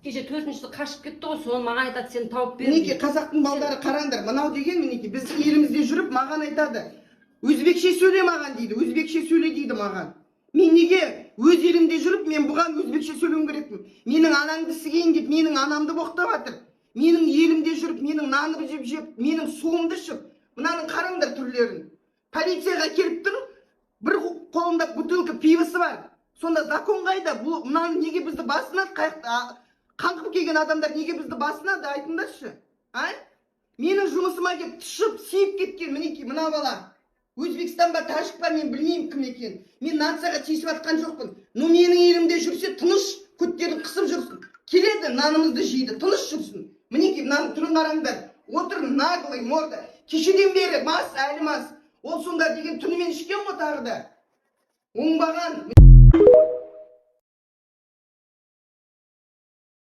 Кеше төртіншісі қашып кетті ғой, соны маған айтады, сен тауып бер Мінекей, дейді. қазақтың балдары, қараңдар, мынау деген, мінекей, біздің елімізде жүріп маған айтады: «Өзбекше сөйле маған», – дейді, «Өзбекше сөйле», – дейді маған. Мен неге өз елімде жүріп, мен бұған өзбекше сөйлеуім керекпін? «Менің анаңды сігейін» деп, менің анамды боқтап жатыр. Менің елімде жүріп, менің нанымды жеп, жеп, менің суымды ішіп. Мынаның қараңдар түрлерін. Полицияға келіп тұр, бір қолында бутылка пивосы бар. Сонда закон қайда? Бұл мынаны неге бізді басынады? Қаңғып келген адамдар неге бізді басынады, айтыңдаршы, а? Менің жұмысыма келіп, тышып, сиіп кеткен. Мінекей, мына бала Өзбекстан ба, тәжік па, мен білмеймін кім екенін. Мен нацияға тиісіп жатқан жоқпын, но менің елімде жүрсе, тыныш көттерін қысып жүрсін. Келеді, нанымызды жейді, тыныш жүрсін. Мінекей, мынаның түрін қараңдар, отыр, наглый морда. Кешеден бері мас, әлі мас. Ол сонда деген түнімен ішкен ғой тағы да, оңбаған.